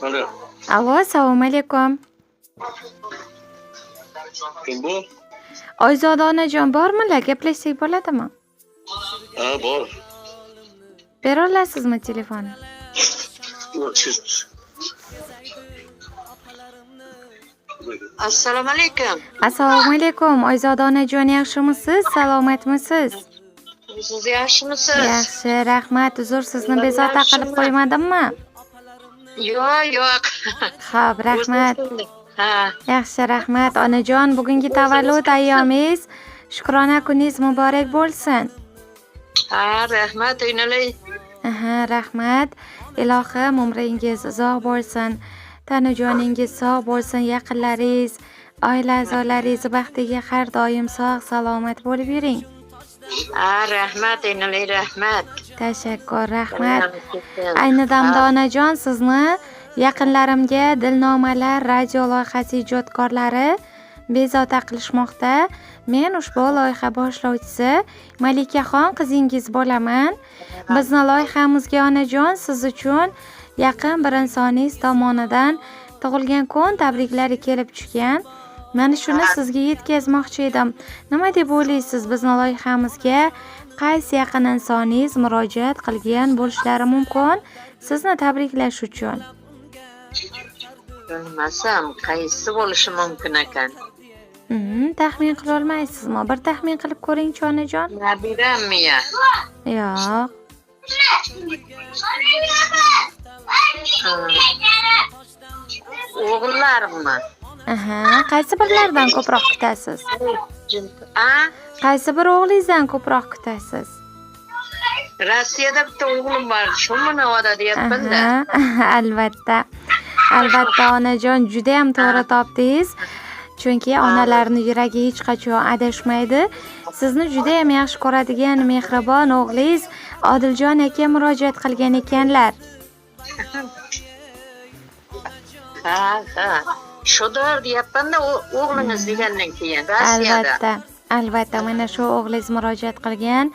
Alo. Alo, assalomu alaykum. Kim bu? Oyzoda onajon bormilar? Gaplashsak bo'ladimi? Ha, bor. Bera olasizmi telefonni? Yo'q, siz. Assalomu alaykum. Assalomu alaykum, Oyzoda onajon, yaxshimisiz? Salomatmisiz? Siz yaxshimisiz? Yaxshi, rahmat. Uzr, sizni bezovta qilib qo'ymadimmi? Yo'q, yo'q. Xo'p, rahmat. Ha, Yaxshi, rahmat. Onajon, bugungi tavallud ayyomingiz, shukrona kuningiz muborak bo'lsin. Ha, rahmat o'ynalay. Aha, rahmat. Ilohim umringiz uzoq bo'lsin. Tanu joningiz sog' bo'lsin, yaqinlaringiz, oila a'zolaringiz baxtiga har doim sog' salomat bo'lib yuring. Ha, rahmat o'ynalay, rahmat. Tashakkur, rahmat. Ayni damda onajon sizni yaqinlarimga dilnomalar radio loyihasi ijodkorlari bezovta qilishmoqda. Men ushbu loyiha boshlovchisi Malikaxon qizingiz bo'laman. Bizni loyihamizga onajon siz uchun yaqin bir insoningiz tomonidan tug'ilgan kun tabriklari kelib tushgan. Mana shuni sizga yetkazmoqchi edim. Nima deb o'ylaysiz, bizni loyihamizga qaysi yaqin insoningiz murojaat qilgan bo'lishlari mumkin sizni tabriklash uchun? Bilmasam, qaysi bo'lishi mumkin ekan? Taxmin qila olmaysizmi? Bir taxmin qilib ko'ringchi, onajon. Nabirammi ya? Yo'q. Ha. O'g'illarimmi? Aha, qaysi birlaridan ko'proq kutasiz? A, Qaysi bir o'g'lingizdan ko'proq kutasiz? Rossiyada bitta o'g'lim bor. Shumi navoda deyapman-da. Aha, albatta. Albatta onajon, juda ham to'g'ri topdingiz. Chunki onalarning yuragi hech qachon adashmaydi. Sizni juda ham yaxshi ko'radigan mehribon o'g'lingiz Odiljon aka murojaat qilgan ekanlar. Ha, ha. Shudir deyapman-da, o'g'lingiz degandan keyin Rossiyada. Albatta, albatta mana shu o'g'lingiz murojaat qilgan.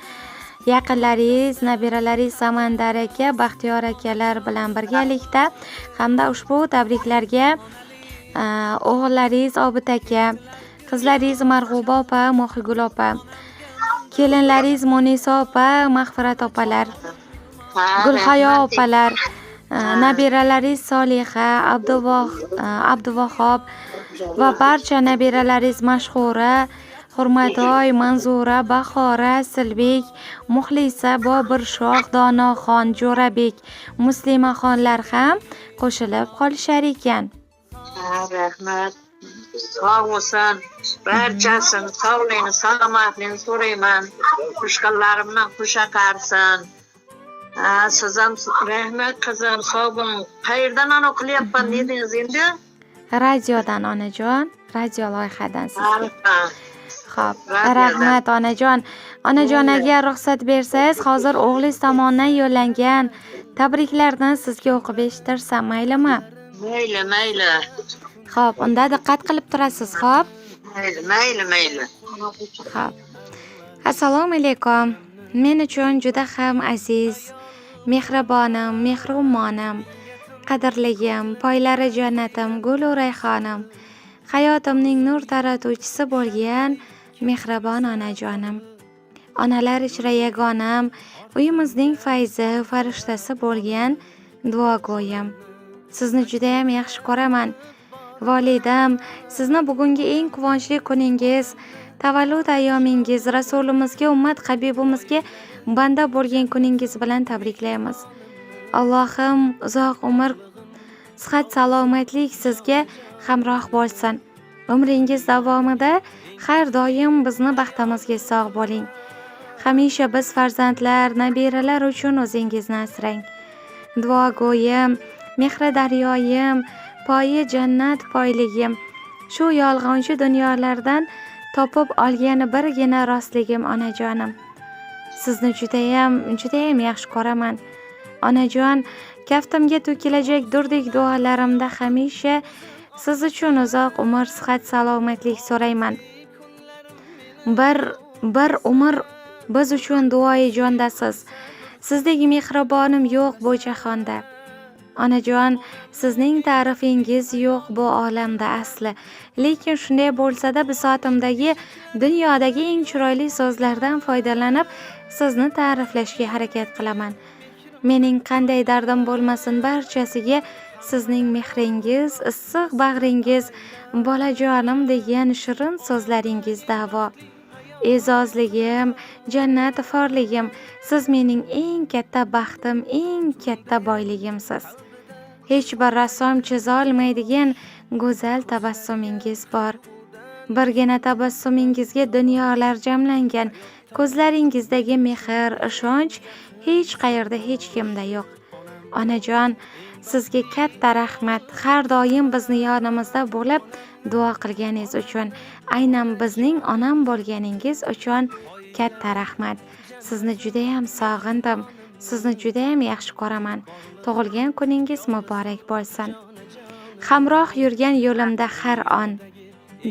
Yaqinlaringiz, nabiralaringiz Samandar aka, Baxtiyor akalar bilan birgalikda hamda ushbu tabriklarga o'g'illaringiz Obid aka, qizlaringiz Marg'uba opa, Mohigul opa, kelinlaringiz Munisa opa, Mag'firat opalar, Ha, Gulhayo rahmat. opalar, nabiralaringiz Soliha, Abduvahob va barcha nabiralaringiz Mashhura, Hurmatoy, Manzura, Bahora, Silbek, Muxlisa, Boburshoh, Donoxon, Jo'rabek, Muslimaxonlar ham qo'shilib qolishar ekan. Ha, rahmat. Sog' bo'lsin. Barchasini sog'ligini, salomatligini so'rayman. Qo'shqonlarimdan qo'sha qarsin. Ha, siz ham rahmat qizim, sog' bo'ling. Qayerdan anavi qilyapman dedingiz endi? Radiodan onajon, radio loyihadan sizga. Ha, Xo'p, Radiodan. rahmat onajon. Onajon, agar ruxsat bersangiz, hozir o'g'lingiz tomonidan yo'llangan tabriklarni sizga o'qib eshittirsam, maylimi? Mayli, mayli. Xo'p, unda diqqat qilib turasiz, xo'p? Mayli, mayli, mayli. Xo'p. Assalomu alaykum. Men uchun juda ham aziz, mehribonim, mehrummonim, qadrligim, poylari jannatim, gulu rayhonim, hayotimning nur taratuvchisi bo'lgan mehribon onajonim. Onalar ichra yagonam, uyimizning fayzi, farishtasi bo'lgan duogo'yim. Sizni juda ham yaxshi ko'raman. Volidam, sizni bugungi eng quvonchli kuningiz, tavallud ayyomingiz, Rasulimizga, ummat habibimizga banda bo'lgan kuningiz bilan tabriklaymiz. Allohim uzoq umr, sihat, salomatlik sizga hamroh bo'lsin. Umringiz davomida har doim bizni baxtimizga sog' bo'ling. Hamisha biz farzandlar, nabiralar uchun o'zingizni asrang. Duogo'yim, mehri daryoyim, poyi jannat poyligim, shu yolg'onchi dunyolardan topib olgan birgina rostligim onajonim. Sizni judayam, judayam yaxshi ko'raman. Onajon, kaftimga to'kilajak durdek duolarimda hamisha siz uchun uzoq umr, sihat, salomatlik so'rayman. Bir umr biz uchun duoyi jondasiz. Sizdek mehribonim yo'q bu jahonda. Onajon, sizning ta'rifingiz yo'q bu olamda asli. Lekin shunday bo'lsa-da, bisotimdagi dunyodagi eng chiroyli so'zlardan foydalanib, sizni ta'riflashga harakat qilaman. Mening qanday dardim bo'lmasin, barchasiga sizning mehringiz, issiq bag'ringiz, bolajonim degan shirin so'zlaringiz davo. E'zozligim, jannat iforligim, siz mening eng katta baxtim, eng katta boyligimsiz. Hech bir rassom chizolmaydigan go'zal tabassumingiz bor. Birgina tabassumingizga dunyolar jamlangan, ko'zlaringizdagi mehr, ishonch hech qayerda, hech kimda yo'q. Onajon, sizga katta rahmat. Har doim bizni yonimizda bo'lib duo qilganingiz uchun, aynan bizning onam bo'lganingiz uchun katta rahmat. Sizni judayam sog'indim. Sizni judayam yaxshi ko'raman. Tug'ilgan kuningiz muborak bo'lsin. Hamroh yurgan yo'limda har on,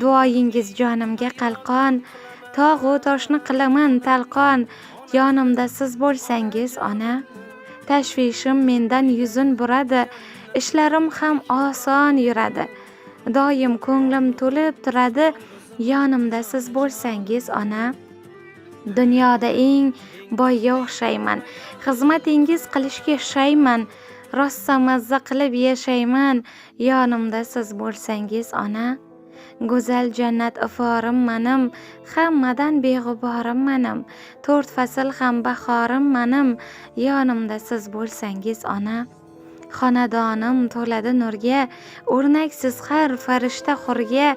duoyingiz jonimga qalqon, tog'u toshni qilaman talqon, yonimda siz bo'lsangiz ona. Tashvishim mendan yuzin buradi, ishlarim ham oson yuradi. Doim ko'nglim to'lib turadi, yonimda siz bo'lsangiz ona. Dunyoda eng boyga o'xshayman, xizmatingiz qilishga shayman, rosa mazza qilib yashayman, yonimda siz bo'lsangiz ona. Go'zal jannat iforim manim, hammadan beg'uborim manim, to'rt fasl ham bahorim manim, yonimda siz bo'lsangiz ona. Xonadonim to'ladi nurga, o'rnaksiz har farishta hurga,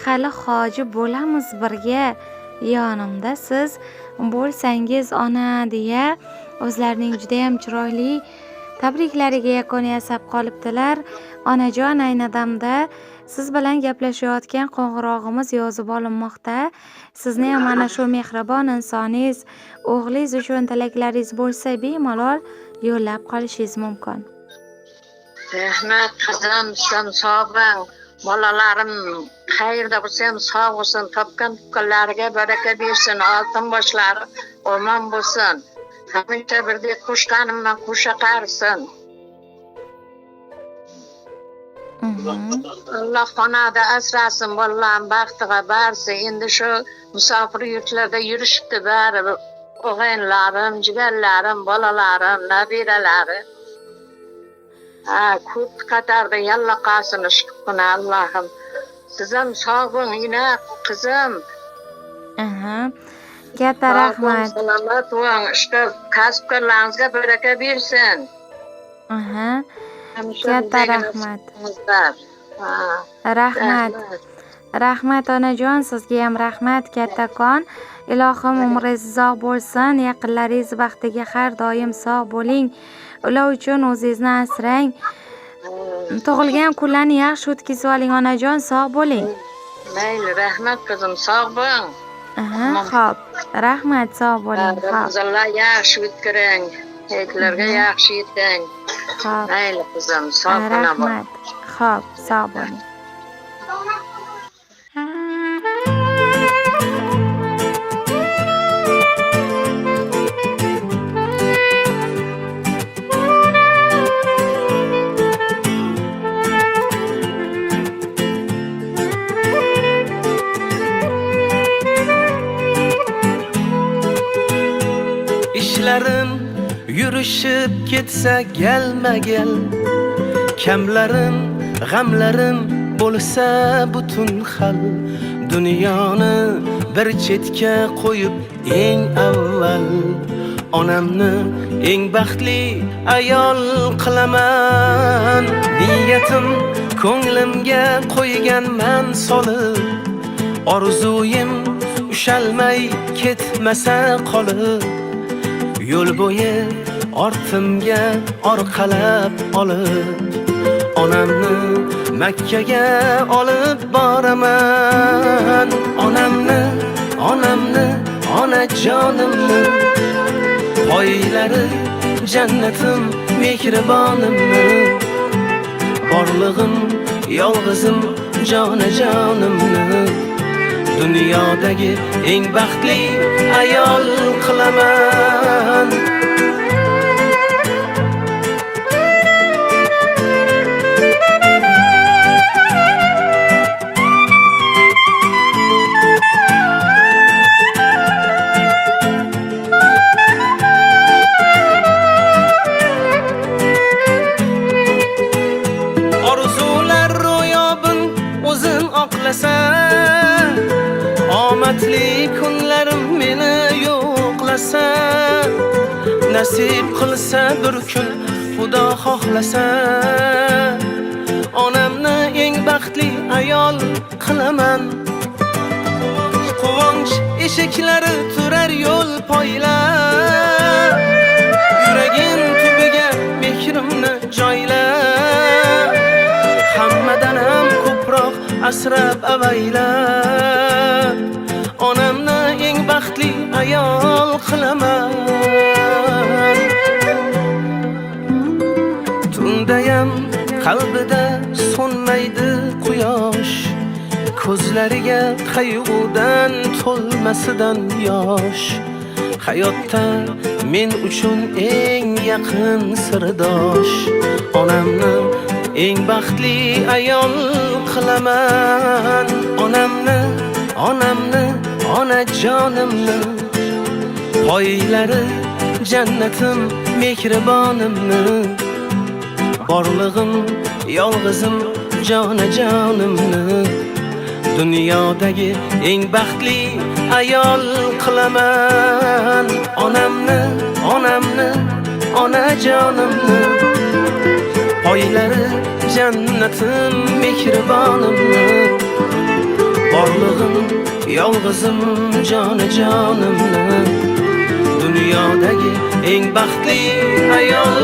hali hoji bo'lamiz birga, yonimda siz bo'lsangiz ona, deya o'zlarining judayam chiroyli tabriklariga yakun yasab qolibdilar. Onajon, ayni damda siz bilan gaplashayotgan qo'ng'irog'imiz yozib olinmoqda. Sizni ham mana shu mehribon insoningiz, o'g'lingiz uchun tilaklaringiz bo'lsa, bemalol yo'llab qolishingiz mumkin. Rahmat qizim, sen sog' bo'l. Bolalarim qayerda bo'lsa ham sog' bo'lsin, topgan tukkanlariga baraka bersin, oltin boshlari omon bo'lsin. Hamisha birdek qo'shganimdan qo'sha qarisin. Alloh xonada asrasin, bolalarim baxtiga barsin. Endi shu musofir yurtlarda yurishibdi bari, og'aynilarim, jigarlarim, bolalarim, nabiralarim. Ha, ko'p qatorda yalla qalsin ishqini Allohim. Siz ham sog' bo'ling, ina qizim. Aha. Katta rahmat. Salomat bo'ling, ishda kasbkorlaringizga baraka bersin. Aha. Hamisha Katta bizdagina rahmat. sizlar. Ha, Rahmat. Rahmat onajon, sizga ham rahmat kattakon. Ilohim umringiz uzoq bo'lsin, yaqinlaringiz baxtiga har doim sog' bo'ling. Ular uchun o'zingizni asrang. Tug'ilgan kunlarni yaxshi o'tkazib oling onajon, sog' bo'ling. Mayli, rahmat qizim, sog' bo'ling. Aha, xo'p. Rahmat, sog' bo'ling. Xo'p. Ramazonlar yaxshi o'tkiring. Hayitlarga yaxshi yeting. Xo'p. Mayli qizim, sog' bo'ling. Rahmat. Xo'p, sog' bo'ling. İşlerim yürüşüp ketsa gelme-gel, kamlarim g'amlarim bo'lsa butun hal, dunyoni bir chetga qo'yib eng avval onamni eng baxtli ayol qilaman. Niyatim ko'nglimga qo'yganman solib, orzuyim ushalmay ketmasa qolib, yo'l bo'yi ortimga orqalab olib, onamni Makkaga olib boraman. Onamni, onamni, onajonimni, poylari jannatim mehribonimni, borlig'im yolg'izim jonajonimni, dunyodagi eng baxtli ayol qilaman. Nasib qilsa bir kun, Xudo xohlasa, onamni eng baxtli ayol qilaman. Quvonch eshiklari turar yo'l poylab, yuragim tubiga mehrimni joylab, hammadan ham ko'proq asrab avaylab, onamni eng baxtli ayol qilaman. Tundayam qalbida so'nmaydi quyosh, ko'zlariga qayg'udan to'lmasidan yosh. Hayotda men uchun eng yaqin sirdosh, onamni eng baxtli ayol qilaman. Onamni, onamni, onajonimni, poylari jannatim mehribonimni, borlig'im yolg'izim jonajonimni, dunyodagi eng baxtli ayol qilaman. Onamni, onamni, onajonimni, poylari jannatim mehribonimni, borlig'im yolg'izim jonajonimni, dunyodagi eng baxtli ayol